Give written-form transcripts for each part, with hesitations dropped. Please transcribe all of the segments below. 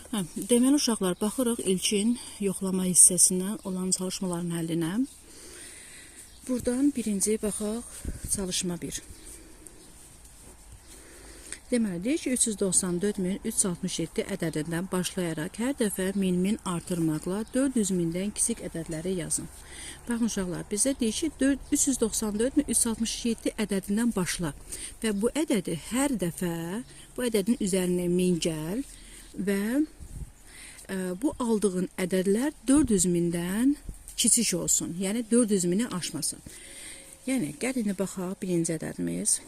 Hə, deməli uşaqlar, baxırıq ilkin yoxlama hissəsindən olan çalışmaların həllinə. Buradan birinci baxaq, çalışma 1. Deməli, deyir ki, 394.367 ədədindən başlayaraq hər dəfə 1000 artırmaqla 400 mindən kiçik ədədləri yazın. Baxın uşaqlar, bizə deyir ki, 394.367 ədədindən başla və bu ədədi hər dəfə bu ədədin üzərinə 1000 gəl və bu aldığın ədədlər 400 mindən kiçik olsun. Yəni 400 mini aşmasın. Yəni gəlin baxaq birinci ədədimiz.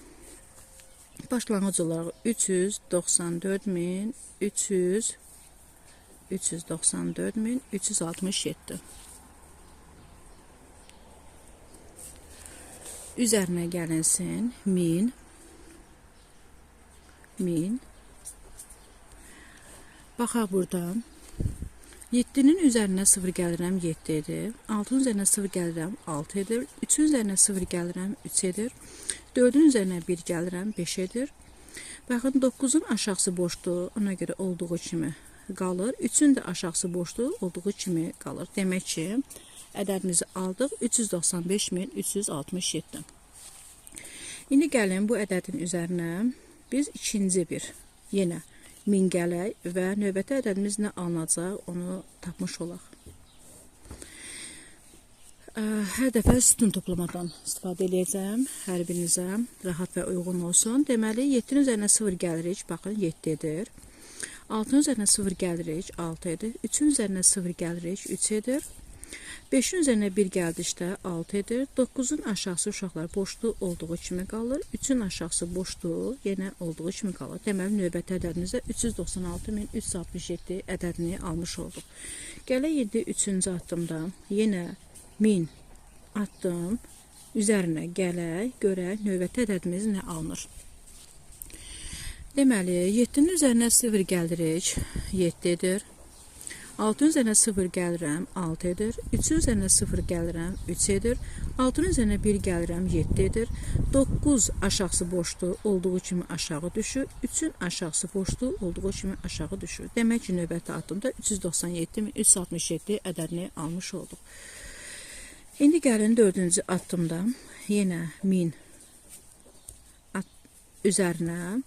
Başlanğıc olaraq 394.367. Üzərinə gəlinsin 1000 1000. Baxaq buradan. 7-nin üzərinə 0 gəlirəm, 7 edir. 6-nın üzərinə 0 gəlirəm, 6 edir. 3-ün üzərinə 0 gəlirəm, 3 edir. 4-ün üzərinə 1 gəlirəm, 5 edir. Baxın, 9-un aşağısı boşdur, ona görə olduğu kimi qalır. 3-ün də aşağısı boşdur, olduğu kimi qalır. Demək ki, ədədimizi aldıq 395.367. İndi gəlin bu ədədin üzərinə biz ikinci bir yenə 1000 gələk və növbəti ədədimiz nə alınacaq, onu tapmış olaq. Hər dəfə sütun toplamadan istifadə eləyəcəm. Hər birinizə rahat və uyğun olsun. Deməli, 7-nin üzərinə 0 gəlirik. Baxın, 7 edir. 6-nın üzərinə 0 gəlirik, 6 edir. 3-ün üzərinə 0 gəlirik, 3 edir. 5-in üzərinə 1 gəldikdə 6 edir. 9-un aşağısı uşaqlar boşdur, olduğu kimi qalır. 3-ün aşağısı boşdur, yenə olduğu kimi qalır. Deməli, növbəti ədədimizdə 396.367 ədədini almış olduq. Gələk indi 3-cü addımda yenə 1000 addım üzərinə gələk, görək növbəti ədədimiz nə alınır. Deməli, 7-nin üzərinə 0 gəlirik, 7 edir. 6-nın üzərinə 0 gəlirəm, 6 edir. 3-ün üzərinə 0 gəlirəm, 3 edir. 6-nın üzərinə 1 gəlirəm, 7 edir. 9 aşağısı boşdur, olduğu kimi aşağı düşür. 3-ün aşağısı boşdur, olduğu kimi aşağı düşür. Demək ki, növbəti addımda 397.367 ədədini almış olduq. İndi gəlin 4-cü addımda yenə 1000 üzərinə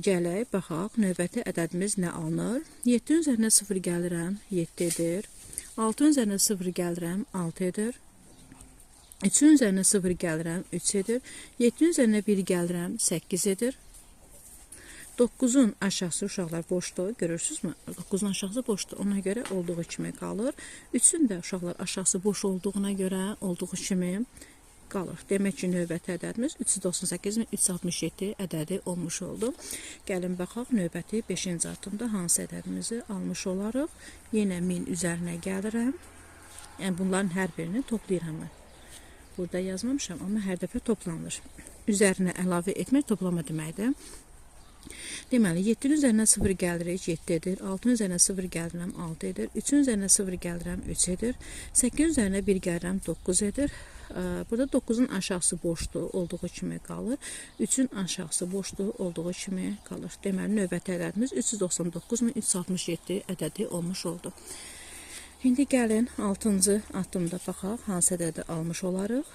gələk, baxaq, növbəti ədədimiz nə alınır? 7-nin üzərinə 0 gəlirəm, 7 edir. 6-nın üzərinə 0 gəlirəm, 6 edir. 3-ün üzərinə 0 gəlirəm, 3 edir. 7-nin üzərinə 1 gəlirəm, 8 edir. 9-un aşağısı uşaqlar boşdur, görürsünüzmü? 9-un aşağısı boşdur, ona görə olduğu kimi qalır. 3-ün də uşaqlar aşağısı boş olduğuna görə olduğu kimi qalır. Demək ki, növbəti ədədimiz 398.367 ədədi olmuş oldu. Gəlin baxaq, növbəti 5-ci addımda hansı ədədimizi almış olarıq. Yenə 1000 üzərinə gəlirəm. Yəni, bunların hər birini toplayıram mən. Burada yazmamışam, amma hər dəfə toplanır. Üzərinə əlavə etmək toplama deməkdir. Deməli, 7-nin üzərinə 0 gəlirik, 7 edir. 6-nın üzərinə 0 gəlirəm, 6 edir. 3-ün üzərinə 0 gəlirəm, 3 edir. 8-in üzərinə 1 gəlirəm, 9 edir. Burada 9-un aşağısı boşdur, olduğu kimi qalır. 3-ün aşağısı boşdur, olduğu kimi qalır. Deməli, növbəti ədədimiz 399.367 ədədi olmuş oldu. İndi gəlin 6-cı addımda baxaq, hansı ədədi almış olarıq.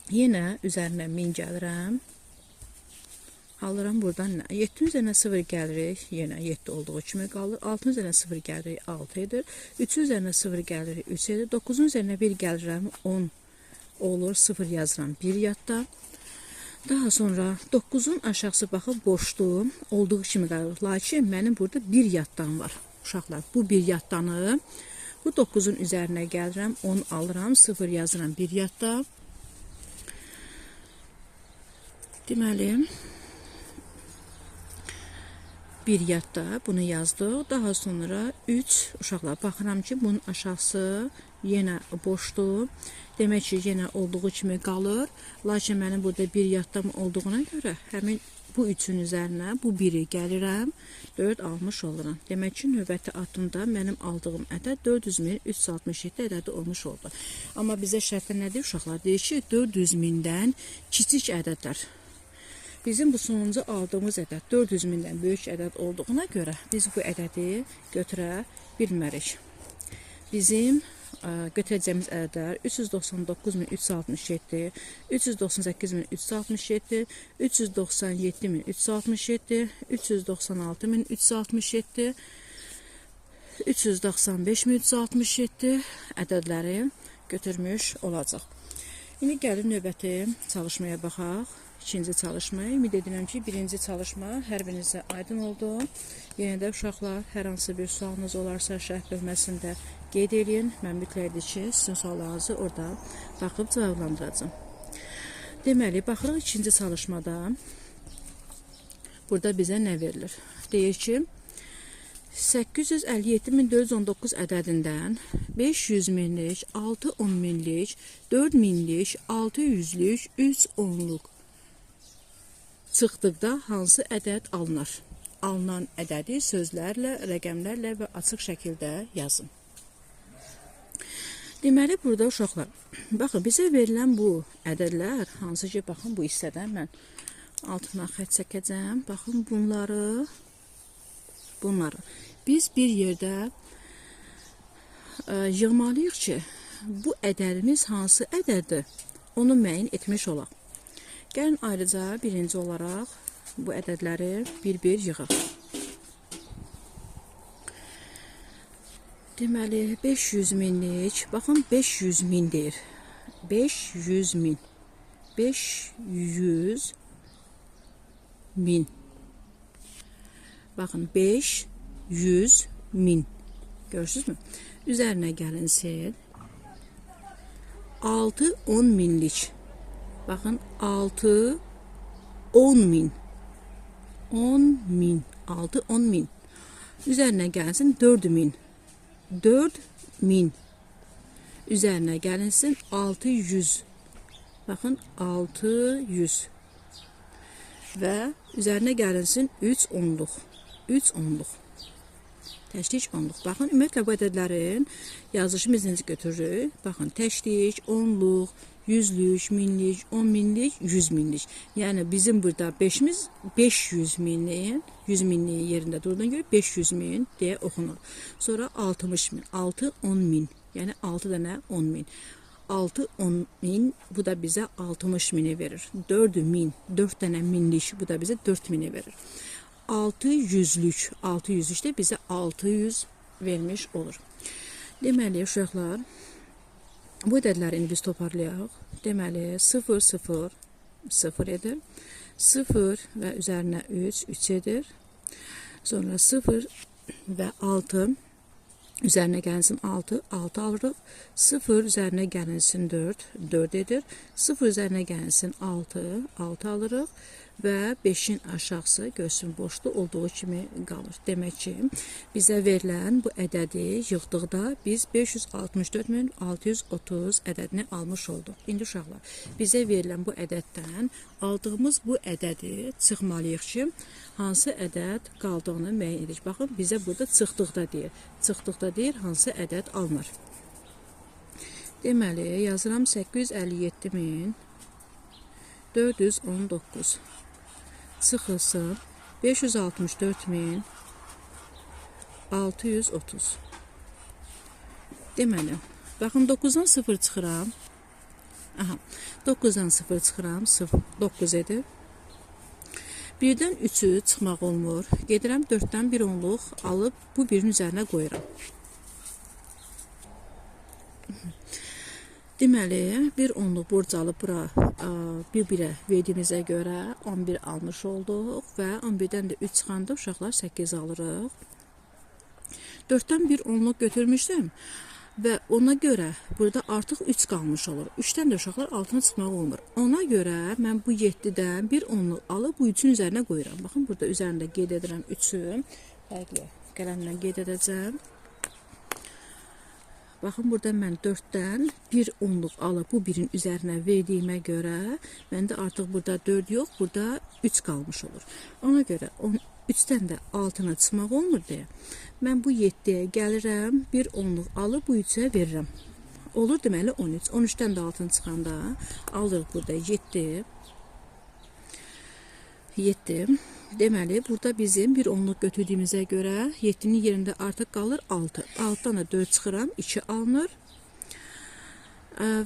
Yenə üzərinə 1000 gəlirəm. Alıram buradan nə? 7-nin üzərinə 0 gəlirik, yenə 7 olduğu kimi qalır. 6-nın üzərinə 0 gəlirik, 6 edir. 3-ün üzərinə 0 gəlirik, 3 edir. 9-un üzərinə 1 gəlirəm, 10 olur, 0 yazıram 1 yadda. Daha sonra 9-un aşağısı baxın boşdur, olduğu kimi qalır. Lakin mənim burada 1 yaddan var. Uşaqlar, bu 1 yaddanı, bu 9-un üzərinə gəlirəm, 10 alıram, 0 yazıram 1 yadda. Deməli, 1 yadda bunu yazdıq. Daha sonra 3 uşaqlar baxıram ki, bunun aşağısı yenə boşdur. Demək ki, yenə olduğu kimi qalır. Lakin mənim burada 1 yaddam olduğuna görə həmin bu 3-ün üzərinə bu 1-i gəlirəm, 4 almış oluram. Demək ki, növbəti addımda mənim aldığım ədəd 400.367 ədədi olmuş oldu. Amma bizə şərtdə nə deyir uşaqlar? Deyir ki, 400.000-dən kiçik ədədlər. Bizim bu sonuncu aldığımız ədəd 400 mindən böyük ədəd olduğuna görə biz bu ədədi götürə bilmərik. Bizim götürəcəyimiz ədədlər 399.367, 398.367, 397.367, 396.367, 395.367 ədədləri götürmüş olacaq. İndi gəlin növbəti çalışmaya baxaq. İkinci çalışmaya. Ümid edirəm ki, birinci çalışma hər birinizə aydın oldu. Yenə də uşaqlar, hər hansı bir sualınız olarsa şərh bölməsində qeyd eləyin. Mən mütləqdir ki, sizin suallarınızı orada baxıb cavablandıracağam. Deməli, baxırıq ikinci çalışmada. Burada bizə nə verilir? Deyir ki, 857.419 ədədindən 500 minlik, 6 10 minlik, 4 minlik, 600-lük, 3 onluq çıxdıqda hansı ədəd alınır? Alınan ədədi sözlərlə, rəqəmlərlə və açıq şəkildə yazın. Deməli, burada uşaqlar, baxın, bizə verilən bu ədədlər, hansı ki, baxın, bu hissədən mən altına xətt çəkəcəm. Baxın, bunları biz bir yerdə yığmalıyıq ki, bu ədədimiz hansı ədəddir, onu müəyyən etmiş olaq. Gəlin ayrıca birinci olaraq bu ədədləri bir-bir yığaq. Deməli, 500 minlik, baxın 500 min deyir. 500 min. 500 min. Baxın, 500 min. Görürsünüzmü? Üzərinə gəlinsin. 6 10 minlik. Baxın, 6 10 min. 10 min. 6 10 min. Üzərinə gəlinsin 4 min. 4 min. Üzərinə gəlinsin 600. Baxın, 600. Və üzərinə gəlinsin 3 onluq. 3 onluq. Təşlik onluq. Baxın, ümumiyyətlə bu ədədlərin yazılışı biz necə götürürük? Baxın, təşlik, onluq, yüzlük, minlik, 10 minlik, 100 minlik. Yəni bizim burada 5-imiz 500 minliyin, 100 minliyin yerində durduğuna görə 500 min deyə oxunur. Sonra 60 min, 6 10 min. Yəni 6 dənə 10 min. 6 10 min, bu da bizə 60 mini verir. 4 min, 4 dənə minlik, bu da bizə 4 mini verir. 600-lük, 600-lük də bizə 600 vermiş olur. Deməli, uşaqlar, bu ədədləri indi biz toparlayaq. Deməli, 0, 0, 0 edir. 0 və üzərinə 3, 3 edir. Sonra 0 və 6, üzərinə gəlinsin 6, 6 alırıq. 0 üzərinə gəlinsin 4, 4 edir. 0 üzərinə gəlinsin 6, 6 alırıq. Və 5-in aşağısı görsün boşluq olduğu kimi qalır. Demək ki, bizə verilən bu ədədi yığdıqda biz 564.630 ədədini almış olduq. İndi uşaqlar, bizə verilən bu ədəddən aldığımız bu ədədi çıxmalıyıq ki, hansı ədəd qaldığını müəyyən edirik. Baxın, bizə burada çıxdıqda deyir. Çıxdıqda deyir, hansı ədəd alınır. Deməli, yazıram 857.419. Çıxılsın 564.630. Deməli, baxın 9-dan 0 çıxıram. Aha, 9-dan 0 çıxıram, 0, 9 edir. 1-dən 3-ü çıxmaq olmur. Gedirəm 4-dən 1 onluq alıb bu birin üzərinə qoyuram. Deməli, 1 onluq borc alıb bura bir-birə verdiyimizə görə 11 almış olduq və 11-dən də 3 çıxanda uşaqlar 8 alırıq. 4-dən 1 onluq götürmüşdüm və ona görə burada artıq 3 qalmış olur. 3-dən də uşaqlar altına çıxmaq olmur. Ona görə mən bu 7-dən 1 onluq alıb bu 3-ün üzərinə qoyuram. Baxın, burada üzərində qeyd edirəm 3-ü. Fərqli qələmlə qeyd edəcəm. Baxın, burada mən 4-dən 1 onluq alıb bu 1-in üzərinə verdiyimə görə məndə artıq burada 4 yox, burada 3 qalmış olur. Ona görə 3-dən də altına çıxmaq olmur deyə mən bu 7-yə gəlirəm, 1 onluq alıb bu 3-ə verirəm. Olur deməli 13. 13-dən də altına çıxanda alırıq burada 7. 7. Deməli, burada bizim bir onluq götürdüyümüzə görə 7-nin yerində artıq qalır 6. 6-dan da 4 çıxıram, 2 alınır.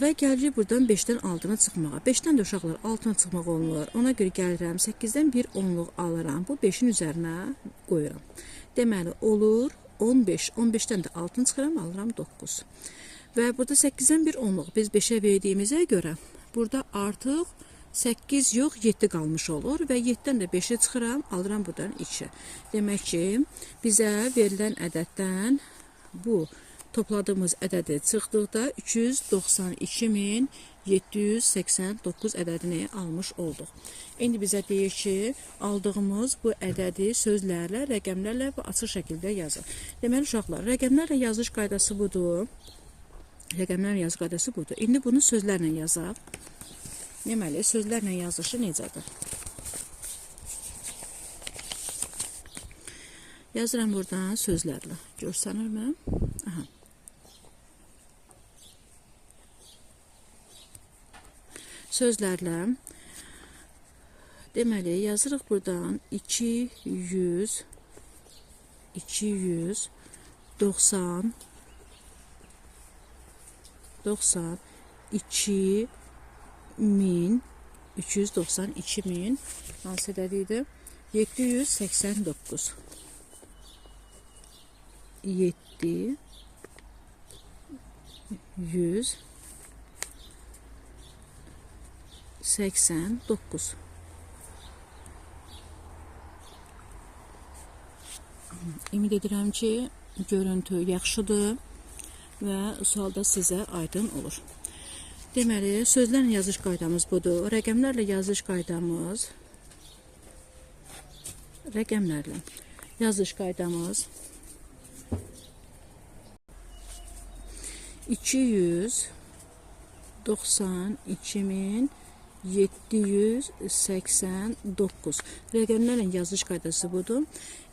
Və gəlirik buradan 5-dən 6-na çıxmağa. 5-dən də uşaqlar 6-na çıxmaq olmur. Ona görə gəlirəm 8-dən bir onluq alıram. Bu 5-in üzərinə qoyuram. Deməli, olur 15. 15-dən də 6-nı çıxıram, alıram 9. Və burada 8-dən bir onluq biz 5-ə verdiyimizə görə burada artıq 8 yox, 7 qalmış olur və 7-dən də 5-i çıxıram, alıram buradan 2. Demək ki, bizə verilən ədəddən bu topladığımız ədədi çıxdıqda 392.789 ədədini almış olduq. İndi bizə deyir ki, aldığımız bu ədədi sözlərlə, rəqəmlərlə və açıq şəkildə yazır. Deməli, uşaqlar, rəqəmlərlə yazış qaydası budur. Rəqəmlərlə yazış qaydası budur. İndi bunu sözlərlə yazaq. Deməli, sözlərlə yazışı necədir? Yazıram buradan sözlərlə. Görsənirmi? Aha. Sözlərlə. Deməli, yazırıq buradan 200, 290, 92 min, 292 min, hansı ədədi idi? 789. 7 100 89. Ümid edirəm ki, görüntü yaxşıdır və sual da sizə aydın olur. Deməli, sözlərlə yazış qaydamız budur. Rəqəmlərlə yazış qaydamız, rəqəmlərlə yazış qaydamız 292.789. Rəqəmlərlə yazış qaydası budur.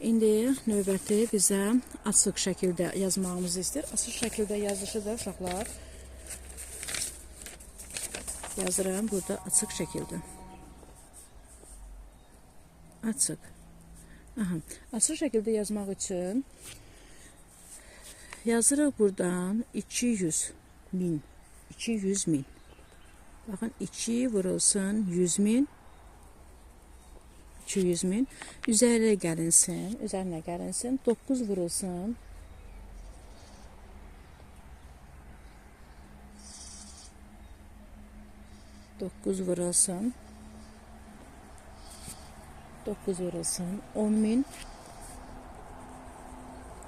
İndi növbəti bizə açıq şəkildə yazmağımızı istəyir. Açıq şəkildə yazışı da uşaqlar yazıram burada açıq şəkildə. Açıq. Aha. Açıq şəkildə yazmaq üçün yazırıq buradan 200 min. 200 min. Baxın, 2 vurulsun 100 min. 200 min. Üzərinə gəlinsin. Üzərinə gəlinsin. 9 vurulsun. 9 vurulsun. 9 vurulsun. 10 min.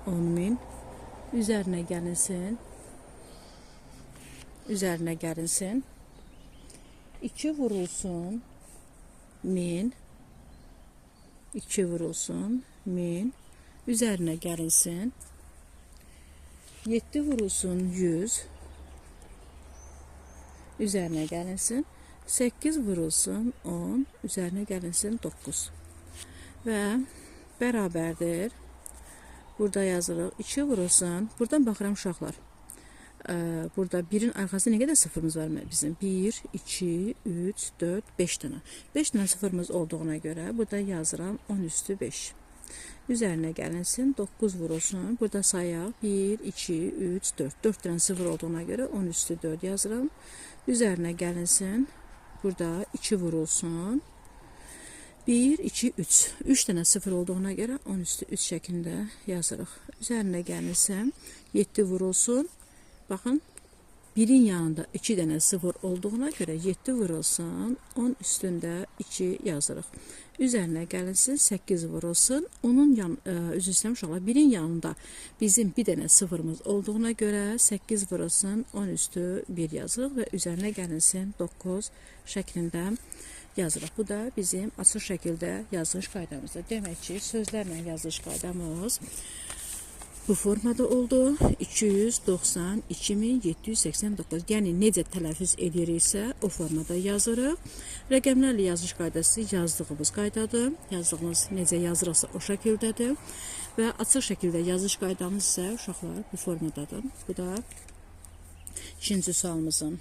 10 min. Üzərinə gəlinsin. Üzərinə gəlinsin. 2 vurulsun. 1000. 2 vurulsun. 1000. Üzərinə gəlinsin. 7 vurulsun. 100. Üzərinə gəlinsin. 8 vurulsun 10, üzərinə gəlinsin 9. Və bərabərdir. Burada yazırıq 2 vurulsun. Buradan baxıram uşaqlar. Burada 1-in arxasında nə qədər sıfırımız var bizim? 1, 2, 3, 4, 5 dənə. 5 dənə sıfırımız olduğuna görə burada yazıram 10 üstü 5. Üzərinə gəlinsin 9 vurulsun. Burada sayaq 1, 2, 3, 4. 4 dənə sıfır olduğuna görə 10 üstü 4 yazıram. Üzərinə gəlinsin. Burada 2 vurulsun. 1, 2, 3. 3 dənə sıfır olduğuna görə 10 üstü 3 şəklində yazırıq. Üzərinə gəlinsin 7 vurulsun. Baxın, 1-in yanında 2 dənə sıfır olduğuna görə 7 vurulsun, 10 üstündə 2 yazırıq. Üzərinə gəlinsin 8 vurulsun. Onun üzr istəyirəm uşaqlar, 1-in yanında bizim bir dənə sıfırımız olduğuna görə 8 vurulsun, 10 üstü 1 yazırıq və üzərinə gəlinsin 9 şəklində yazırıq. Bu da bizim açıq şəkildə yazılış qaydamızdır. Demək ki, sözlərlə yazılış qaydamız bu formada oldu. 292.789. Yəni necə tələffüz ediriksə o formada yazırıq. Rəqəmlərlə yazış qaydası yazdığımız qaydadır. Yazdığımız necə yazırıqsa o şəkildədir. Və açıq şəkildə yazış qaydamız isə uşaqlar bu formadadır. Bu da ikinci sualımızın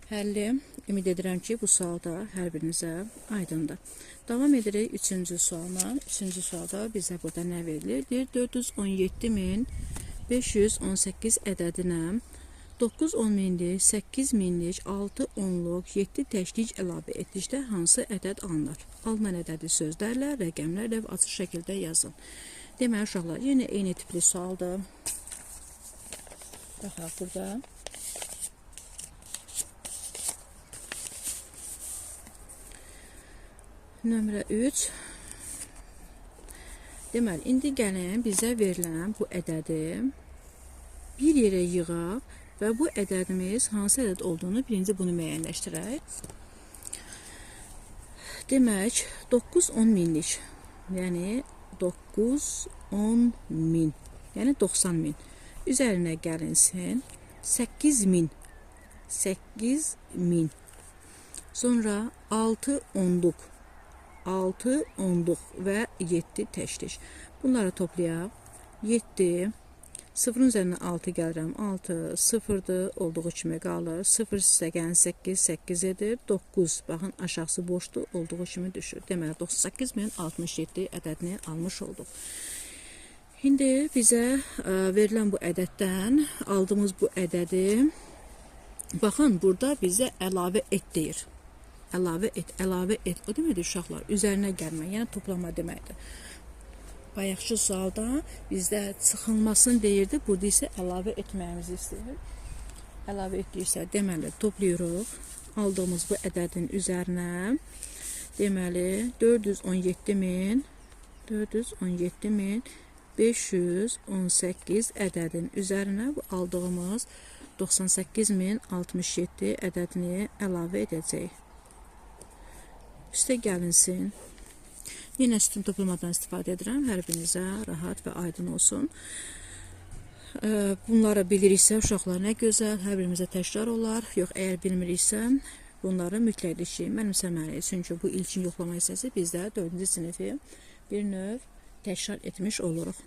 Həlli. Ümid edirəm ki, bu sual da hər birinizə aydındır. Davam edirik 3-cü sualla. 3-cü sualda bizə burada nə verilir? Deyir 417.518 ədədinə 9 10 minlik, 8 minlik, 6 onluq, 7 təklik əlavə etdikdə hansı ədəd alınır? Alınan ədədi sözlərlə, rəqəmlərlə və açıq şəkildə yazın. Deməli, uşaqlar, yenə eyni tipli sualdır. Baxaq burada. Nömrə 3. Deməli, indi gəlin bizə verilən bu ədədi bir yerə yığaq və bu ədədimiz hansı ədəd olduğunu birinci bunu müəyyənləşdirək. Demək, 9-10 minlik, yəni 9-10 min, yəni 90 min. Üzərinə gəlinsin 8 min, 8 min. Sonra 6 onluq, 6 onluq və 7 təklik. Bunları toplayaq. 7, 0-ın üzərinə 6 gəlirəm. 6, 0-dır, olduğu kimi qalır. 0 gələn 8, 8 edir. 9, baxın, aşağısı boşdur, olduğu kimi düşür. Deməli, 98.067 ədədini almış olduq. İndi bizə verilən bu ədəddən aldığımız bu ədədi, baxın, burada bizə əlavə et deyir. Əlavə et, əlavə et. O deməkdir, uşaqlar, üzərinə gəlmə, yəni toplama deməkdir. Bayaqki sualda bizdə çıxılmasını deyirdi, burada isə əlavə etməyimizi istəyir. Əlavə etdiyirsə, deməli, toplayırıq aldığımız bu ədədin üzərinə, deməli, 417.518 ədədin üzərinə bu aldığımız 98.067 ədədini əlavə edəcəyik. Üstə gəlinsin. Yenə sütun toplamadan istifadə edirəm. Hər birinizə rahat və aydın olsun. Bunları biliriksə, uşaqlar nə gözəl, hər birimizə təkrar olar. Yox, əgər bilmiriksə, bunları mütləqdir ki, mənimsəməliyik. Çünki bu ilkin yoxlama hissəsi bizdə 4-cü sinifi bir növ təkrar etmiş oluruq.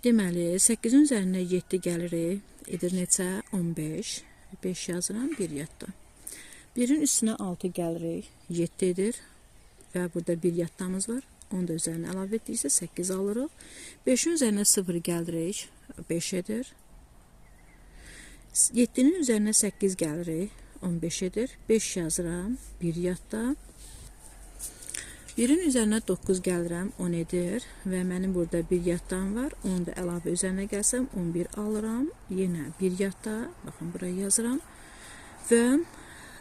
Deməli, 8-in üzərinə 7 gəlirik. Edir neçə? 15. 5 yazıram, 1 yadda. 1-in üstünə 6 gəlirik. 7 edir. Və burada 1 yaddamız var. Onu da üzərinə əlavə etdiksə 8 alırıq. 5-in üzərinə 0 gəlirik. 5 edir. 7-nin üzərinə 8 gəlirik. 15 edir. 5 yazıram. 1 yadda. 1-in üzərinə 9 gəlirəm. 10 edir. Və mənim burada 1 yaddam var. Onu da əlavə üzərinə gəlsəm 11 alıram. Yenə 1 yadda. Baxın, buraya yazıram. Və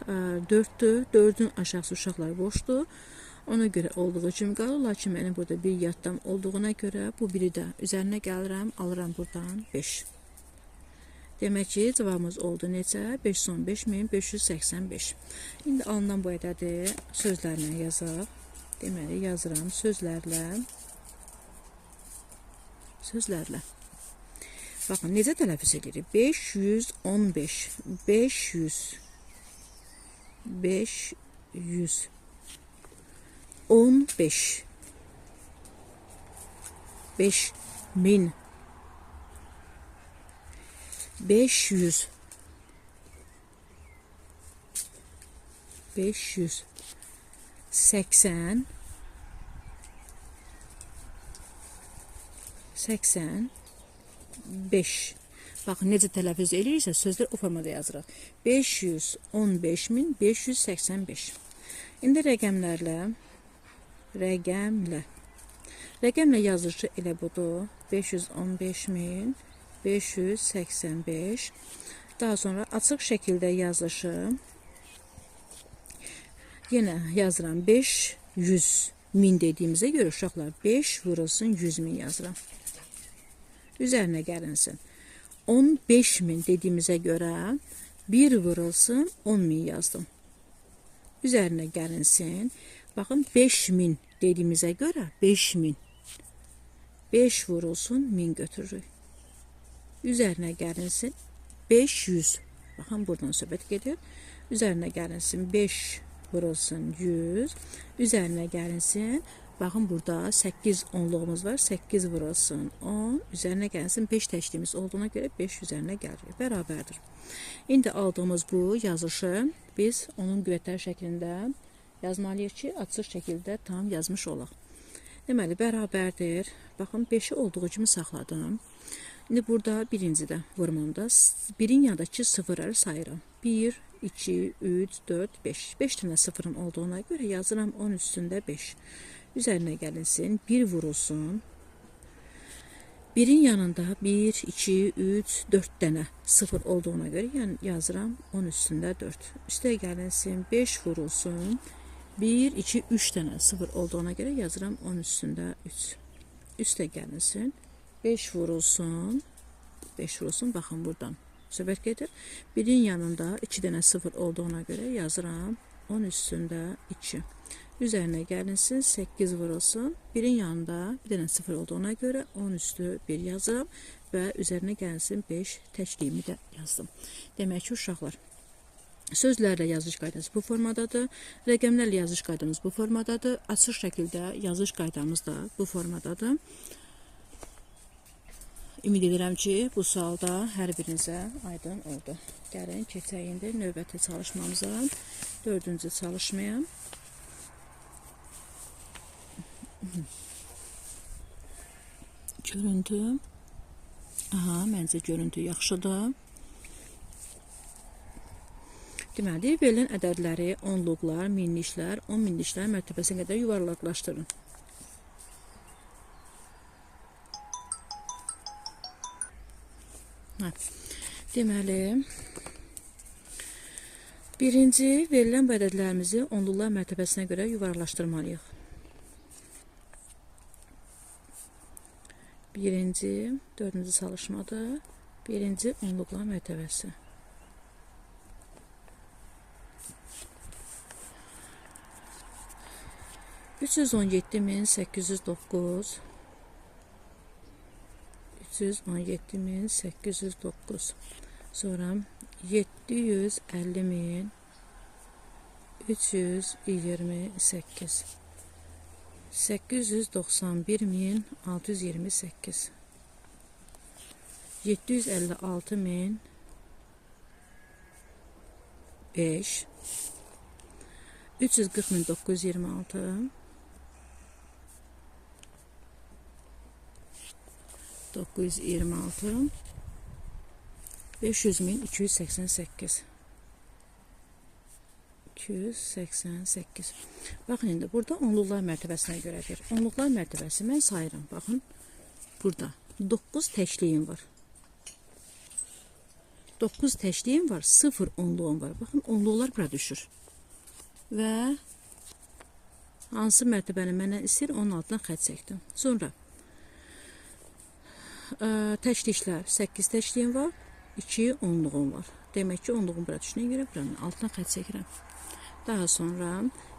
4-dür. 4-ün aşağısı uşaqlar boşdur. Ona görə olduğu kimi qalır. Lakin mənim burada bir yaddam olduğuna görə bu biri də üzərinə gəlirəm, alıram buradan 5. Demək ki, cavabımız oldu neçə? 515.585. İndi alınan bu ədədi sözlərlə yazaq. Deməli, yazıram sözlərlə. Sözlərlə. Baxın, necə tələffüz edirik? 515. 500. 500. 15. 5000. 500. 500. 80. 85. Baxın, necə tələffüz eləyirsə, sözlər o formada yazırıq. 515.585. İndi rəqəmlərlə, rəqəmlə yazılışı elə budur. 515.585. Daha sonra açıq şəkildə yazılışı yenə yazıram. 500 min dediyimizə görə uşaqlar 5 vurulsun 100 min yazıram. Üzərinə gəlinsin. 15 min dediyimizə görə 1 vurulsun 10 min yazdım. Üzərinə gəlinsin. Baxın, 5000 dediyimizə görə 5000. 5 vurulsun 1000 götürürük. Üzərinə gəlinsin 500. Baxın, buradan söhbət gedir. Üzərinə gəlinsin 5 vurulsun 100. Üzərinə gəlinsin Baxın, burada 8 onluğumuz var. 8 vurulsun 10, üzərinə gəlsin 5 təkliyimiz olduğuna görə 5 üzərinə gəlir. Bərabərdir. İndi aldığımız bu yazışı biz onun qüvvətlər şəklində yazmalıyıq ki, açıq şəkildə tam yazmış olaq. Deməli, bərabərdir. Baxın, 5-i olduğu kimi saxladım. İndi burada birincidə vurmamda 1-in yanındakı sıfırları sayıram. 1, 2, 3, 4, 5. 5 dənə sıfırım olduğuna görə yazıram 10 üstündə 5. Üzərinə gəlinsin, 1 vurulsun. 1-in yanında 1, 2, 3, 4 dənə sıfır olduğuna görə yəni yazıram 10 üstündə 4. Üstə gəlinsin, 5 vurulsun. 1, 2, 3 dənə sıfır olduğuna görə yazıram 10 üstündə 3. Üstə gəlinsin, 5 vurulsun. 5 vurulsun, baxın buradan söhbət gedir. 1-in yanında 2 dənə sıfır olduğuna görə yazıram 10 üstündə 2. Üzərinə gəlinsin, 8 vurulsun. 1-in yanında bir dənə sıfır olduğuna görə 10 üstü 1 yazıram və üzərinə gəlinsin 5 təkliyimi də yazdım. Demək ki, uşaqlar, sözlərlə yazış qaydamız bu formadadır, rəqəmlərlə yazış qaydamız bu formadadır, açıq şəkildə yazış qaydamız da bu formadadır. Ümid edirəm ki, bu sualda hər birinizə aydın oldu. Gəlin, keçək indi növbəti çalışmamıza, 4-cü çalışmaya. Görüntü. Aha, məncə görüntü yaxşıdır. Deməli, verilən ədədləri onluqlar, minliklər, 10 minliklər mərtəbəsinə qədər yuvarlaqlaşdırın. Hə. Deməli, birinci verilən bu ədədlərimizi onluqlar mərtəbəsinə görə yuvarlaqlaşdırmalıyıq. Birinci, dördüncü çalışmadır. Birinci onluqlar mərtəbəsi. 317.809 317.809. Sonra 750.328 891.628 756.005 340.926 926 500.288 288. Baxın, indi burada onluqlar mərtəbəsinə görədir. Onluqlar mərtəbəsi mən sayıram. Baxın, burada 9 təkliyim var. 9 təkliyim var, 0 onluğum var. Baxın, onluqlar bura düşür. Və hansı mərtəbəni məndən istəyir, onun altına xətt çəkdim. Sonra təkliklər, 8 təkliyim var, 2 onluğum var. Demək ki, onluğum bura düşdüyünə görə buranın altına xətt çəkirəm. Daha sonra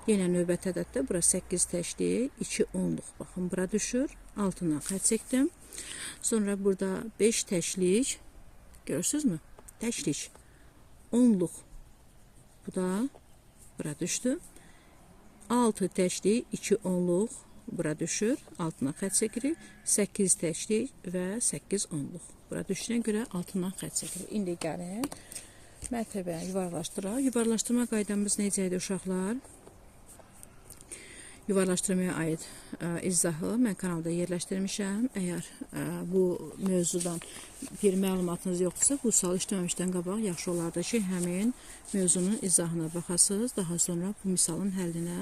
yenə növbəti ədəddə bura 8 təklik, 2 onluq. Baxın, bura düşür, altına xətt çəkdim. Sonra burada 5 təklik, görürsünüzmü? Təklik, onluq. Bu da bura düşdü. 6 təklik, 2 onluq bura düşür, altına xətt çəkirik. 8 təklik və 8 onluq. Bura düşdüyünə görə altından xətt çəkirik. İndi gəlin mərtəbəni yuvarlaşdıraq. Yuvarlaşdırma qaydamız necə idi uşaqlar? Yuvarlaşdırmaya aid izahı mən kanalda yerləşdirmişəm. Əgər bu mövzudan bir məlumatınız yoxdursa, bu sual işləməmişdən qabaq yaxşı olardı ki, həmin mövzunun izahına baxasınız. Daha sonra bu misalın həllinə,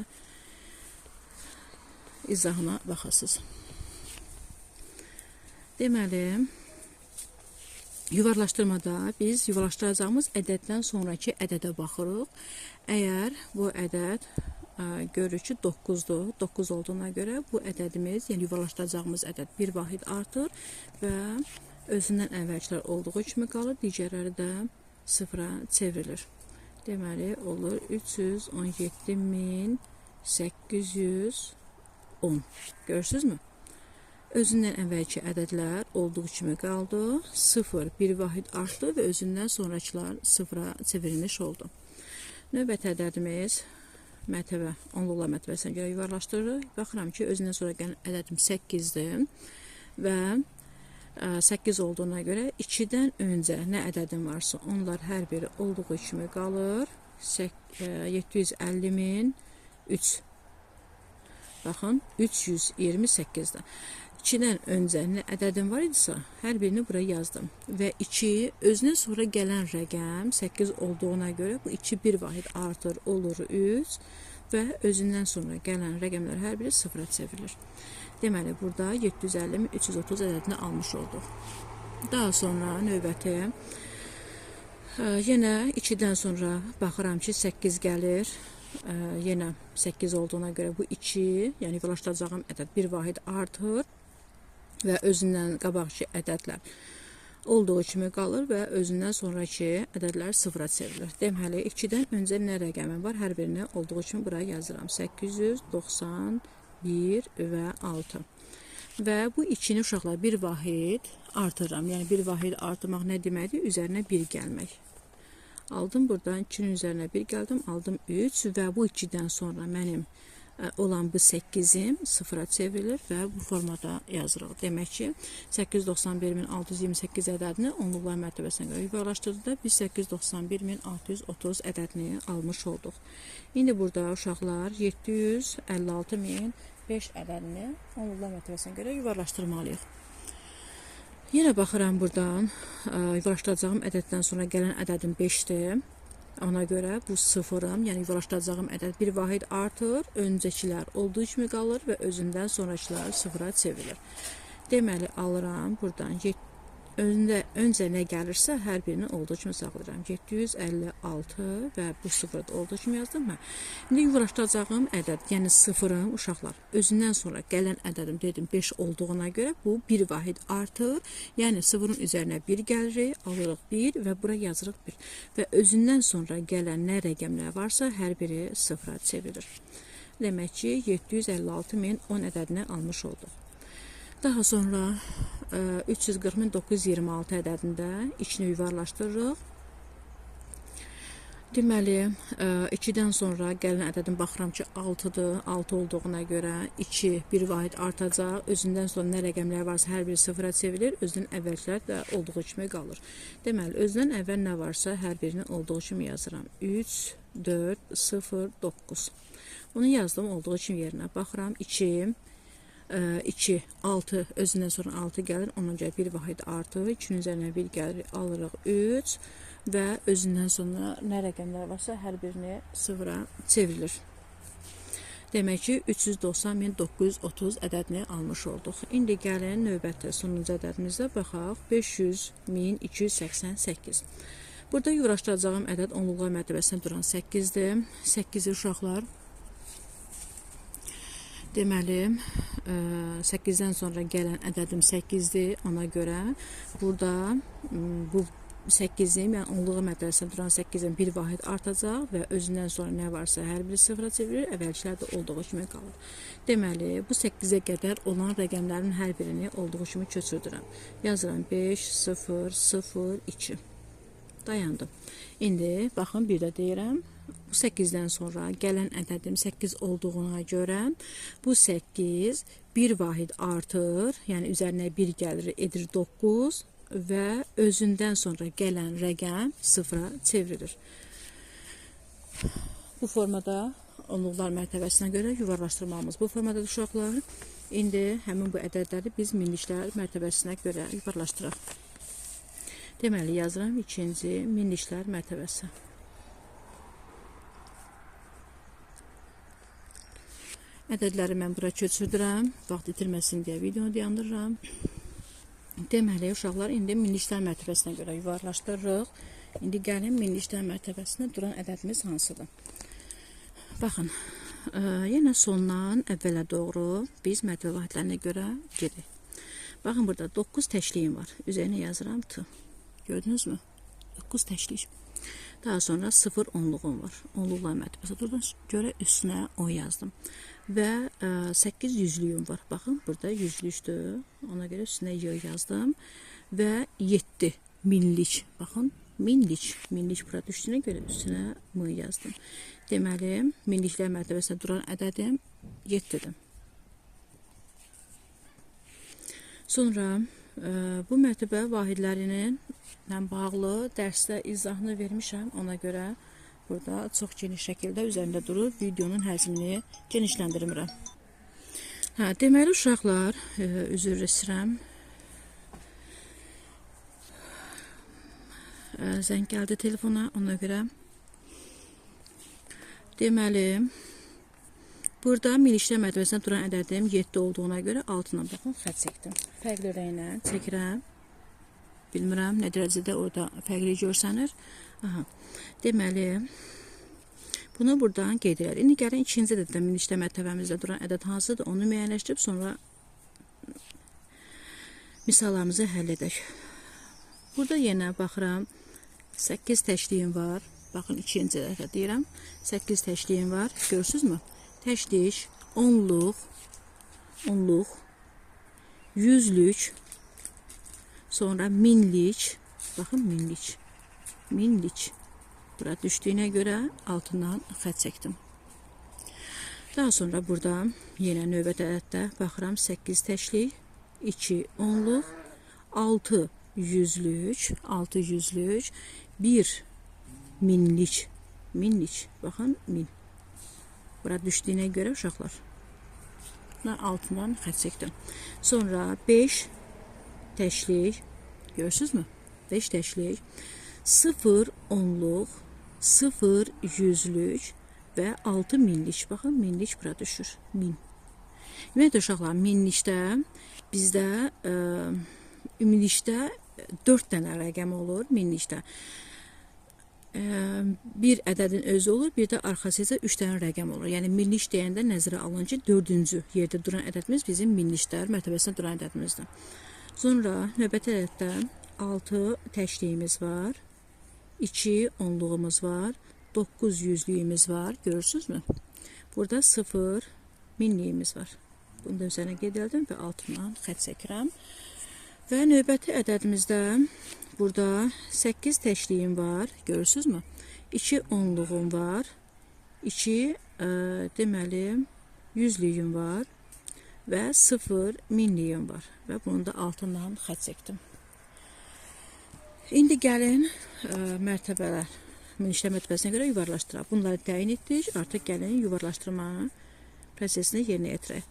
izahına baxasınız. Deməli, yuvarlaşdırmada biz yuvarlaşdıracağımız ədəddən sonraki ədədə baxırıq. Əgər bu ədəd görürük ki, 9-dur. 9 olduğuna görə bu ədədimiz, yəni yuvarlaşdıracağımız ədəd bir vahid artır və özündən əvvəlkilər olduğu kimi qalır, digərləri də sıfıra çevrilir. Deməli, olur 317.810. Görürsünüzmü? Özündən əvvəlki ədədlər olduğu kimi qaldı. 0, bir vahid artdı və özündən sonrakılar sıfıra çevrilmiş oldu. Növbəti ədədimiz mərtəbə, onluqlar mərtəbəsinə görə yuvarlaşdırırıq. Baxıram ki, özündən sonra gələn ədədim 8-dir və 8 olduğuna görə 2-dən öncə nə ədədim varsa, onlar hər biri olduğu kimi qalır. 750.003. Baxın, 328-dir. 2-dən öncə nə ədədim var idisə, hər birini bura yazdım. Və 2, özündən sonra gələn rəqəm 8 olduğuna görə bu 2 bir vahid artır, olur 3 və özündən sonra gələn rəqəmlər hər biri sıfıra çevrilir. Deməli, burada 750.330 ədədini almış olduq. Daha sonra növbəti, yenə 2-dən sonra baxıram ki, 8 gəlir. Yenə 8 olduğuna görə bu 2, yəni yuvarlaşdıracağım ədəd bir vahid artır və özündən qabaqki ədədlər olduğu kimi qalır və özündən sonraki ədədlər sıfıra çevrilir. Deməli, 2-dən öncə nə rəqəmim var? Hər birini olduğu kimi buraya yazıram. 891 və 6. Və bu 2-ni uşaqlar bir vahid artırıram. Yəni, bir vahid artırmaq nə deməkdir? Üzərinə 1 gəlmək. Aldım buradan 2-nin üzərinə 1 gəldim, aldım 3 və bu 2-dən sonra mənim olan bu 8-im sıfıra çevrilir və bu formada yazırıq. Demək ki, 891.628 ədədini onluqlar mərtəbəsinə görə yuvarlaşdırdıqda biz 891.630 ədədini almış olduq. İndi burada uşaqlar 756.005 ədədini onluqlar mərtəbəsinə görə yuvarlaşdırmalıyıq. Yenə baxıram buradan, yuvarlaşdıracağım ədəddən sonra gələn ədədim 5-dir. Ona görə bu sıfırım, yəni yuvarlaşdıracağım ədəd bir vahid artır, öncəkilər olduğu kimi qalır və özündən sonrakılar sıfıra çevrilir. Deməli, alıram buradan, öncə nə gəlirsə hər birini olduğu kimi saxlayıram. 756 və bu sıfırı da olduğu kimi yazdım mən. İndi yuvarlaşdıracağım ədəd, yəni sıfırım uşaqlar, özündən sonra gələn ədədim dedim 5 olduğuna görə bu bir vahid artır. Yəni sıfırın üzərinə 1 gəlirik, alırıq 1 və bura yazırıq 1. Və özündən sonra gələn nə rəqəmlər varsa hər biri sıfıra çevrilir. Demək ki, 756.010 ədədini almış olduq. Daha sonra 340.926 ədədində 2-ni yuvarlaşdırırıq. Deməli, 2-dən sonra gələn ədədim baxıram ki, 6-dır. 6 olduğuna görə 2 bir vahid artacaq. Özündən sonra nə rəqəmlər varsa hər biri sıfıra çevrilir. Özündən əvvəlkilər də olduğu kimi qalır. Deməli, özündən əvvəl nə varsa hər birini olduğu kimi yazıram. 3, 4, 0, 9. Bunu yazdım olduğu kimi yerinə. Baxıram, 2, 2, 6, özündən sonra 6 gəlir, ona görə bir vahid artır, 2-nin üzərinə 1 gəlir, alırıq 3 və özündən sonra nə rəqəmlər varsa hər birini sıfıra çevrilir. Demək ki, 390.930 ədədini almış olduq. İndi gəlin növbəti sonuncu ədədimizə baxaq, 500.288. Burada yuvarlaşdıracağım ədəd onluqlar mərtəbəsində duran 8-dir. 8-i uşaqlar. Deməli, 8-dən sonra gələn ədədim 8-dir. Ona görə burada bu 8-in, yəni onluğa mərtəbəsində duran 8-in bir vahid artacaq və özündən sonra nə varsa hər biri sıfıra çevrilir, əvvəlkilər də olduğu kimi qalır. Deməli, bu 8-ə qədər olan rəqəmlərin hər birini olduğu kimi köçürdürəm. Yazıram 5, 0, 0, 2. Dayandım. İndi, baxın, bir də deyirəm, bu 8-dən sonra gələn ədədim 8 olduğuna görə bu 8 bir vahid artır, yəni üzərinə 1 gəlir, edir 9 və özündən sonra gələn rəqəm sıfıra çevrilir. Bu formada onluqlar mərtəbəsinə görə yuvarlaşdırmamız bu formada uşaqlar. İndi həmin bu ədədləri biz minliklər mərtəbəsinə görə yuvarlaşdıraq. Deməli, yazıram ikinci minliklər mərtəbəsi. Ədədləri mən bura köçürdürəm. Vaxt itirməsin deyə videonu dayandırıram. Deməli, uşaqlar, indi minliklər mərtəbəsinə görə yuvarlaşdırırıq. İndi gəlin minliklər mərtəbəsinə duran ədədimiz hansıdır? Baxın, yenə sondan əvvələ doğru biz mərtəbə vahidlərinə görə gedirik. Baxın, burada 9 təkliyim var. Üzərinə yazıram T. Gördünüzmü? 9 təklik. Daha sonra 0 onluğum var. Onluqlar mərtəbəsi durduğuna görə üstünə 10 yazdım. Və 8 yüzlüyüm var. Baxın, burada yüzlükdür. Ona görə üstünə Y yazdım. Və 7 minlik. Baxın, Minlik. Minlik bura düşdüyünə görə üstünə M yazdım. Deməli, minliklər mərtəbəsində duran ədədim 7-dir. Sonra bu mərtəbə vahidlərinin bağlı dərsdə izahını vermişəm. Ona görə burada çox geniş şəkildə üzərində durub videonun həcmini genişləndirmirəm. Hə, deməli, uşaqlar, üzr istəyirəm. Zəng gəldi telefona, ona görə. Deməli, burada minliklər mərtəbəsində duran ədədim 7 olduğuna görə altına baxın, xətt çəkdim. Fərqli rənglə çəkirəm. Bilmirəm nə dərəcədə orada fərqli görsənir. Aha. Deməli, bunu buradan qeyd elədik. İndi gəlin ikinci ədəddə minliklər mərtəbəmizdə duran ədəd hansıdır, onu müəyyənləşdirib sonra misallarımızı həll edək. Burada yenə baxıram, 8 təşliyim var. Baxın, ikinci ədəddə deyirəm. 8 təşliyim var. Görürsünüzmü? Təşlik, onluq, onluq, yüzlük, sonra minlik. Baxın, minlik, minlik. Bura düşdüyünə görə altından xətt çəkdim. Daha sonra burada yenə növbəti ədəddə baxıram, 8 təşlik, 2 onluq, 6 yüzlük, 6 yüzlük, 1 minlik, minlik, baxın, min. Bura düşdüyünə görə uşaqlar, altından xətt çəkdim. Sonra 5 təşlik, görürsünüzmü? 5 təşlik, 0 onluq, 0 yüzlük və 6 minlik. Baxın, minlik bura düşür. Min. Ümumiyyətlə, uşaqlar, minlikdə bizdə ümumilikdə 4 dənə rəqəm olur minlikdə. Bir ədədin özü olur, bir də arxası isə 3 dənə rəqəm olur. Yəni, minlik deyəndə nəzərə alın ki, 4-cü yerdə duran ədədimiz bizim minliklər mərtəbəsində duran ədədimizdir. Sonra növbəti ədəddə 6 təşliyimiz var, 2 onluğumuz var, 9 yüzlüyümüz var, görürsünüzmü? Burada 0 minliyimiz var. Bunu da üzərinə qeyd elədim və altından xətt çəkirəm. Və növbəti ədədimizdə burada 8 təşliyim var, görürsünüzmü? 2 onluğum var, 2 deməli yüzlüyüm var və 0 minliyim var. Və bunu da altından xətt çəkdim. İndi gəlin mərtəbələr, minliklər mərtəbəsinə görə yuvarlaşdıraq. Bunları təyin etdik, artıq gəlin yuvarlaşdırma prosesini yerinə yetirək.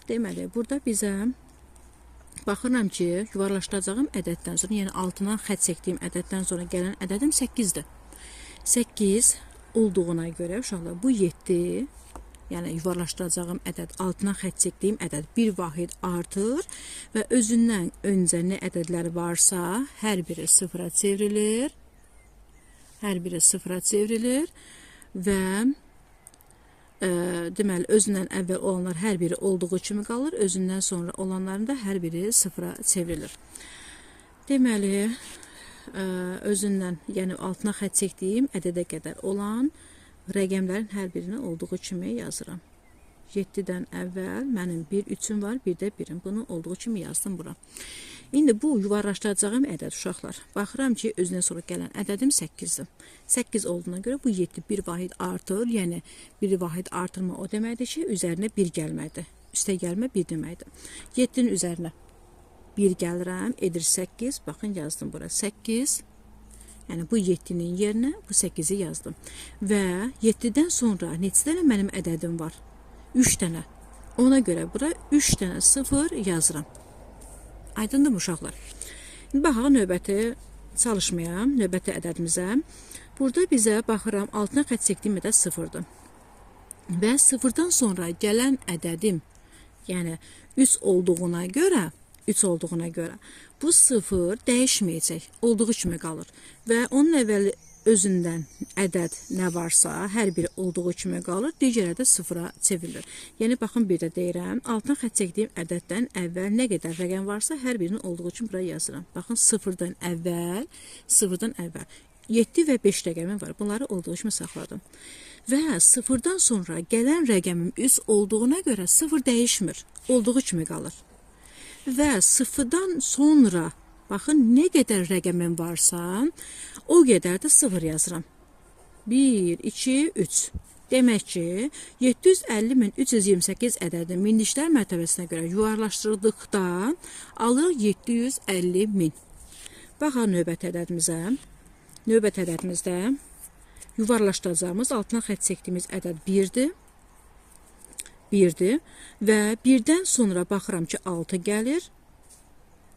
Deməli, burada bizə baxıram ki, yuvarlaşdıracağım ədəddən sonra, yəni altından xətt çəkdiyim ədəddən sonra gələn ədədim 8-dir. 8 olduğuna görə uşaqlar, bu 7, yəni yuvarlaşdıracağım ədəd, altına xətt çəkdiyim ədəd bir vahid artır və özündən öncə nə ədədlər varsa, hər biri sıfıra çevrilir. Hər biri sıfıra çevrilir və deməli, özündən əvvəl olanlar hər biri olduğu kimi qalır, özündən sonra olanların da hər biri sıfıra çevrilir. Deməli, özündən, yəni altına xətt çəkdiyim ədədə qədər olan rəqəmlərin hər birini olduğu kimi yazıram. 7-dən əvvəl mənim bir 3-üm var, bir də 1-im. Bunu olduğu kimi yazdım bura. İndi bu yuvarlaşdıracağım ədəd uşaqlar. Baxıram ki, özündən sonra gələn ədədim 8-dir. 8 olduğuna görə bu 7 bir vahid artır. Yəni, bir vahid artırma o deməkdir ki, üzərinə 1 gəlməkdir. Üstə gəlmə 1 deməkdir. 7-nin üzərinə 1 gəlirəm, edir 8. Baxın, yazdım bura 8. Yəni, bu 7-nin yerinə bu 8-i yazdım. Və 7-dən sonra neçə dənə mənim ədədim var? 3 dənə. Ona görə bura 3 dənə 0 yazıram. Aydındır mı uşaqlar? İndi baxaq növbəti çalışmaya, növbəti ədədimizə. Burada bizə baxıram, altına xətt çəkdiyim ədəd 0-dır. Və 0-dan sonra gələn ədədim, yəni 3 olduğuna görə, 3 olduğuna görə bu 0 dəyişməyəcək, olduğu kimi qalır. Və onun əvvəli özündən ədəd nə varsa, hər biri olduğu kimi qalır, digər ədəd 0-a çevrilir. Yəni, baxın, bir də deyirəm, altına xətt çəkdiyim ədəddən əvvəl nə qədər rəqəm varsa, hər birinin olduğu kimi buraya yazıram. Baxın, 0-dan əvvəl, 0-dan əvvəl 7 və 5 rəqəmim var. Bunları olduğu kimi saxladım. Və 0-dan sonra gələn rəqəmim 3 olduğuna görə 0 dəyişmir, olduğu kimi qalır. Və 0-dan sonra Baxın, nə qədər rəqəmim varsa, o qədər də 0 yazıram. 1, 2, 3. Demək ki, 750.328 ədədini minliklər mərtəbəsinə görə yuvarlaşdırdıqda alırıq 750.000. Baxaq növbəti ədədimizə. Növbəti ədədimizdə yuvarlaşdıracağımız, altına xətt çəkdiyimiz ədəd 1-dir. 1-dir və 1-dən sonra baxıram ki, 6 gəlir.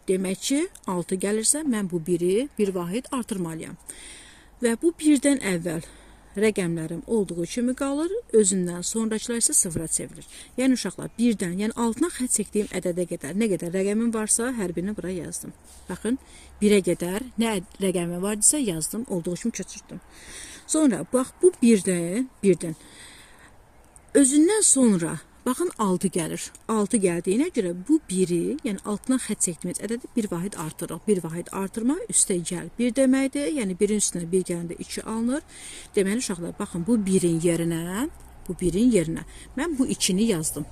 Demək ki, 6 gəlirsə, mən bu 1-i bir vahid artırmalıyam. Və bu 1-dən əvvəl rəqəmlərim olduğu kimi qalır, özündən sonrakılar isə sıfıra çevrilir. Yəni uşaqlar, 1-dən, yəni altına xətt çəkdiyim ədədə qədər nə qədər rəqəmim varsa, hər birini bura yazdım. Baxın, 1-ə qədər nə rəqəmim var idisə yazdım, olduğu kimi köçürdüm. Sonra, bax, bu 1-dən, özündən sonra, baxın, 6 gəlir. 6 gəldiyinə görə bu 1-i, yəni altına xətt çəkdiyimiz ədədi bir vahid artırırıq. Bir vahid artırma üstə gəl 1 deməkdir. Yəni 1-in üstünə 1 gələndə 2 alınır. Deməli, uşaqlar, baxın, bu 1-in yerinə, mən bu 2-ni yazdım.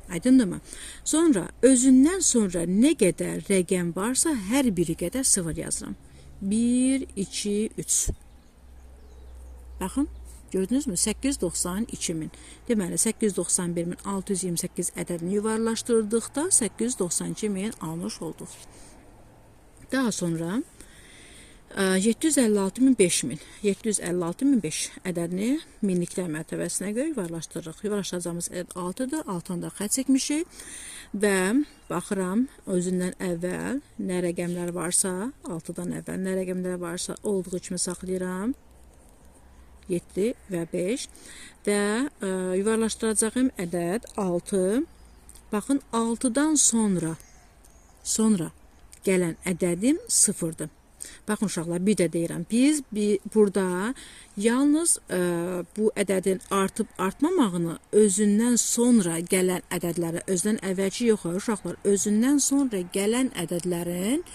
Aydındırmı? Sonra, özündən sonra nə qədər rəqəm varsa, hər biri qədər 0 yazıram. 1, 2, 3. Baxın. Gördünüzmü? 892.000. Deməli, 891.628 ədədini yuvarlaşdırdıqda 892.000 almış olduq. Daha sonra 756.000 756.005 ədədini minliklər mərtəbəsinə görə yuvarlaşdırırıq. Yuvarlaşdıracağımız ədəd 6-dır. 6-dan da xətt çəkmişik və baxıram özündən əvvəl nə rəqəmlər varsa, 6-dan əvvəl nə rəqəmlər varsa olduğu kimi saxlayıram. 7 və 5 və yuvarlaşdıracağım ədəd 6. Baxın, 6-dan sonra gələn ədədim 0-dır. Baxın, uşaqlar, bir də deyirəm, biz burada yalnız bu ədədin artıb artmamağını özündən sonra gələn ədədlərə, özündən əvvəlki yox, uşaqlar, özündən sonra gələn ədədlərin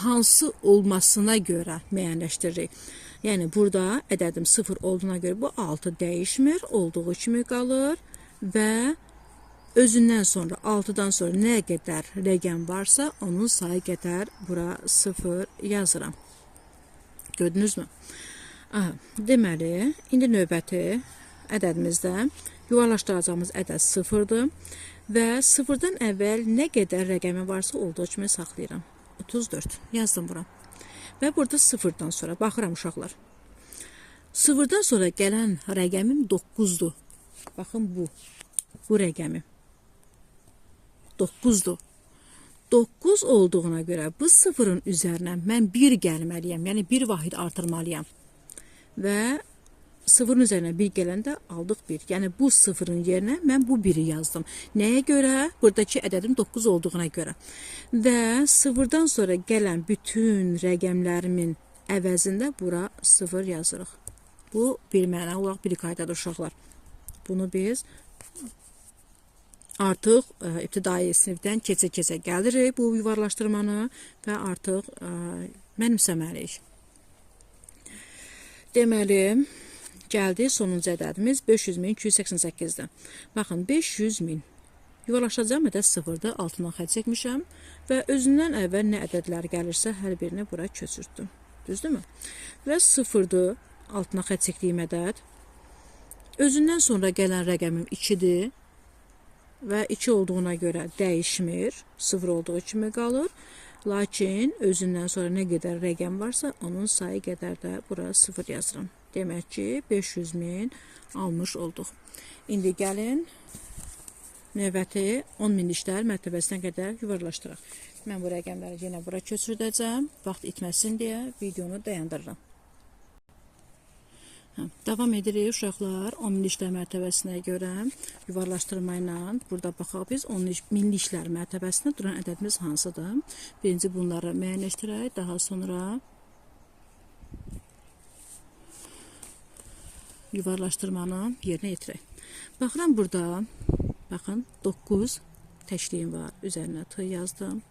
hansı olmasına görə müəyyənləşdiririk. Yəni, burada ədədim 0 olduğuna görə bu 6 dəyişmir, olduğu kimi qalır və özündən sonra, 6-dan sonra nə qədər rəqəm varsa, onun sayı qədər bura 0 yazıram. Gördünüzmü? Aha, deməli, indi növbəti ədədimizdə yuvarlaşdıracağımız ədəd 0-dır və 0-dan əvvəl nə qədər rəqəmi varsa olduğu kimi saxlayıram. 34 yazdım bura. Və burada 0-dan sonra baxıram uşaqlar. 0-dan sonra gələn rəqəmim 9-dur. Baxın bu rəqəmi 9-dur. 9 olduğuna görə bu 0-ın üzərinə mən 1 gəlməliyəm. Yəni 1 vahid artırmalıyam. Və 0-ın üzərinə 1 gələndə aldıq 1. Yəni bu 0-ın yerinə mən bu 1-i yazdım. Nəyə görə? Buradakı ədədim 9 olduğuna görə. Və 0-dan sonra gələn bütün rəqəmlərimin əvəzində bura 0 yazırıq. Bu bir məna olaraq bir qaydadır uşaqlar. Bunu biz artıq ibtidai sinifdən keçə-keçə gəlirik bu yuvarlaşdırmanı və artıq mənimsəməliyik. Deməli, gəldi sonuncu ədədimiz 500.288-dir. Baxın, 500.000. Yuvarlaşacağım ədəd 0-dır, altından xətt çəkmişəm və özündən əvvəl nə ədədlər gəlirsə hər birini bura köçürtdüm. Düzdürmü? Və 0-dır, altına xətt çəkdiyim ədəd. Özündən sonra gələn rəqəmim 2-dir və 2 olduğuna görə dəyişmir, 0 olduğu kimi qalır. Lakin özündən sonra nə qədər rəqəm varsa, onun sayı qədər də bura 0 yazıram. Demək ki, 500.000 almış olduq. İndi gəlin növbəti 10 minliklər mərtəbəsinə qədər yuvarlaşdıraq. Mən bu rəqəmləri yenə bura köçürdəcəm. Vaxt itməsin deyə videonu dayandırıram. Davam edirik uşaqlar 10 minliklər mərtəbəsinə görə yuvarlaşdırma ilə. Burada baxaq biz 10 minliklər mərtəbəsində duran ədədimiz hansıdır? Birinci bunları müəyyənləşdirək, daha sonra yuvarlaşdırmanı yerinə yetirək. Baxıram burada, baxın 9 təkliyim var, üzərinə T yazdım.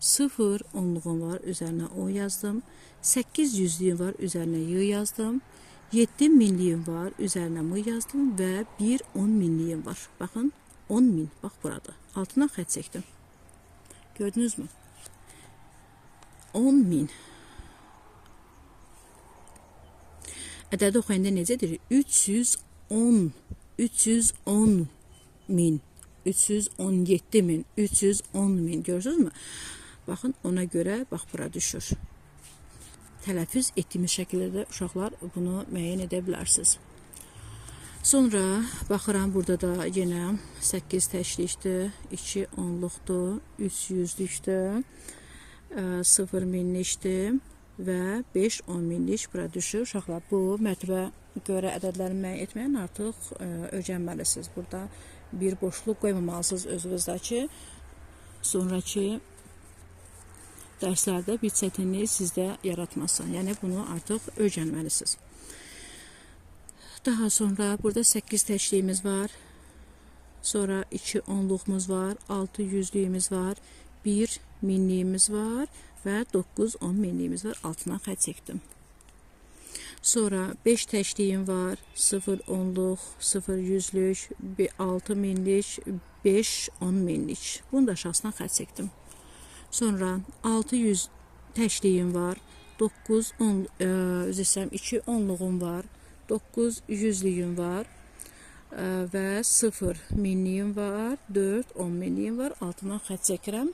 0 onluğum var, üzərinə O yazdım. 8 yüzlüyüm var, üzərinə Y yazdım. 7 minliyim var, üzərinə M yazdım və 1 10 minliyim var. Baxın, 10 min, bax burada. Altına xətt çəkdim. Gördünüzmü? 10.000. Ədədi oxuyanda necədir? 310, 310 min, 317 min, 310 min. Görürsünüzmü? Baxın, ona görə bax bura düşür. Tələffüz etdiyimiz şəkildə də uşaqlar bunu müəyyən edə bilərsiniz. Sonra baxıram, burada da yenə 8 təklikdir, 2 onluqdur, 3 yüzlükdür, 0 minlikdir və 5 10 minlik bura düşür. Uşaqlar, bu mərtəbə görə ədədləri müəyyən etməyən artıq öyrənməlisiniz. Burada bir boşluq qoymamalısınız özünüzdə ki, sonraki dərslərdə bir çətinlik sizdə yaratmasın. Yəni, bunu artıq öyrənməlisiniz. Daha sonra burada 8 təkliyimiz var. Sonra 2 onluğumuz var, 6 yüzlüyümüz var, 1 minliyimiz var və 9 10 minliyimiz var. Altına xətt çəkdim. Sonra 5 təkliyim var, 0 onluq, 0 yüzlük, 6 minlik, 5 10 minlik. Bunu da aşağısına xətt çəkdim. Sonra 600 təkliyim var, 9 10, üzr istəyirəm, 2 onluğum var, 9 yüzlüyüm var və 0 minliyim var, 4 10 minliyim var. Altından xətt çəkirəm.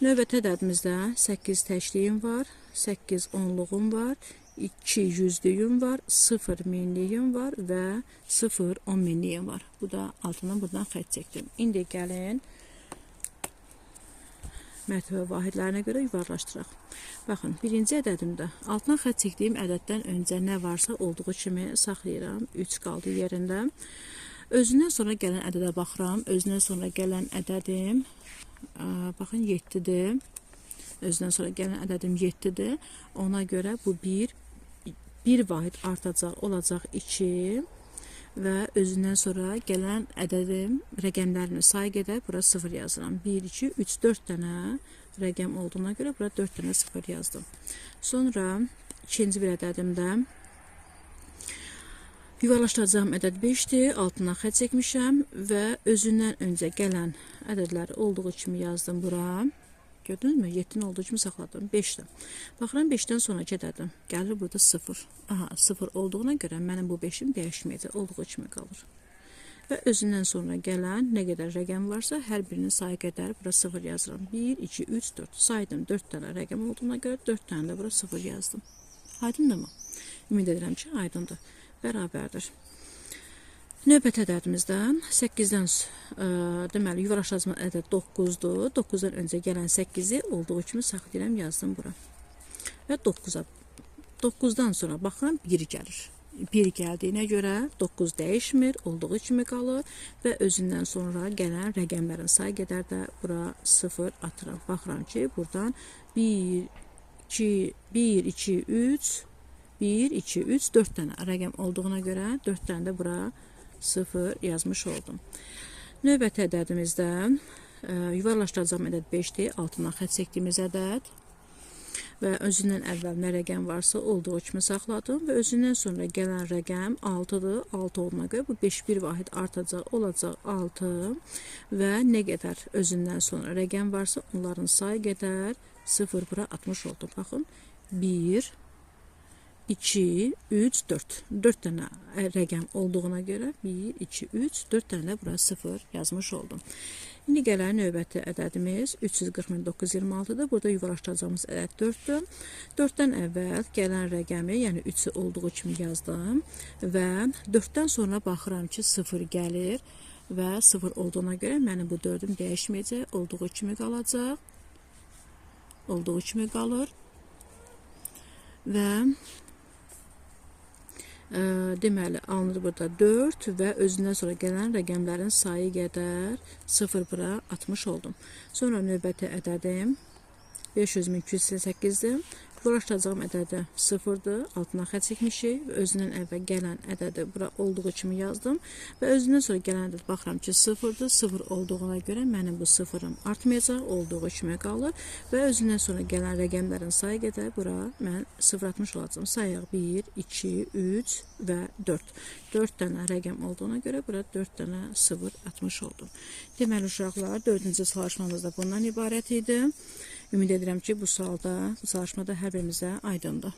Növbəti ədədimizdə 8 təkliyim var, 8 onluğum var, 2 yüzlüyüm var, 0 minliyim var və 0 10 minliyim var. Bu da altından buradan xətt çəkdim. İndi gəlin mərtəbə vahidlərinə görə yuvarlaşdıraq. Baxın, birinci ədədimdə altına xətt çəkdiyim ədəddən öncə nə varsa olduğu kimi saxlayıram. 3 qaldı yerində. Özündən sonra gələn ədədə baxıram. Özündən sonra gələn ədədim, baxın, 7-dir. Özündən sonra gələn ədədim 7-dir. Ona görə bu 1 vahid artacaq, olacaq 2 və özündən sonra gələn ədədim, rəqəmlərimin sayı qədər bura 0 yazıram. 1, 2, 3, 4 dənə rəqəm olduğuna görə bura 4 dənə 0 yazdım. Sonra ikinci bir ədədimdə yuvarlaşdıracağım ədəd 5-dir, altına xətt çəkmişəm və özündən öncə gələn ədədləri olduğu kimi yazdım bura. Gördünüzmü? 7-nin olduğu kimi saxladım. 5-dir. Baxıram, 5-dən sonraki ədədim. Gəlir burada 0. Aha, 0 olduğuna görə mənim bu 5-im dəyişməyəcək. Olduğu kimi qalır. Və özündən sonra gələn nə qədər rəqəm varsa, hər birinin sayı qədər bura 0 yazıram. 1, 2, 3, 4. Saydım 4 dənə rəqəm olduğuna görə 4 dənə də bura 0 yazdım. Aydındırmı? Ümid edirəm ki, aydındır. Bərabərdir. Növbəti ədədimizdə 8-dən, deməli, yuvarlaşdırma ədəd 9-dur. 9-dan öncə gələn 8-i olduğu kimi saxlayıram, yazdım bura. Və 9-a. 9-dan sonra baxıram, 1 gəlir. 1 gəldiyinə görə 9 dəyişmir, olduğu kimi qalır və özündən sonra gələn rəqəmlərin sayı qədər də bura 0 atıram. Baxıram ki, buradan 1, 2, 1, 2, 3, 1, 2, 3, 4 dənə rəqəm olduğuna görə 4 dənə də bura 0 yazmış oldum. Növbəti ədədimizdə yuvarlaşdıracağım ədəd 5-dir. Altından xətt çəkdiyimiz ədəd və özündən əvvəl nə rəqəm varsa olduğu kimi saxladım və özündən sonra gələn rəqəm 6-dır. 6 olduğuna görə bu 5 bir vahid artacaq, olacaq 6 və nə qədər özündən sonra rəqəm varsa onların sayı qədər 0 bura atmış oldum. Baxın, 1, 2, 3, 4. 4 dənə rəqəm olduğuna görə 1, 2, 3, 4 dənə də bura 0 yazmış oldum. İndi gələn növbəti ədədimiz 340.926-dır. Burada yuvarlaşdıracağımız ədəd 4-dür. 4-dən əvvəl gələn rəqəmi, yəni 3-ü olduğu kimi yazdım və 4-dən sonra baxıram ki, 0 gəlir və 0 olduğuna görə mənim bu 4-üm dəyişməyəcək, olduğu kimi qalacaq. Olduğu kimi qalır və deməli, alınır burada 4 və özündən sonra gələn rəqəmlərin sayı qədər 0 bura atmış oldum. Sonra növbəti ədədim 500.288-dir. Bura aşacağım ədədi 0-dır, altına xətt çəkmişik və özündən əvvəl gələn ədədi bura olduğu kimi yazdım və özündən sonra gələn ədəd baxıram ki, 0-dır. 0 olduğuna görə mənim bu 0-ım artmayacaq, olduğu kimi qalır və özündən sonra gələn rəqəmlərin sayı qədər bura mən 0 atmış olacağım. Sayaq 1, 2, 3 və 4. 4 dənə rəqəm olduğuna görə bura 4 dənə 0 atmış oldum. Deməli, uşaqlar, 4-cü çalışmamız da bundan ibarət idi. Ümid edirəm ki, bu sualda, bu çalışmada hər birimizə aydındır.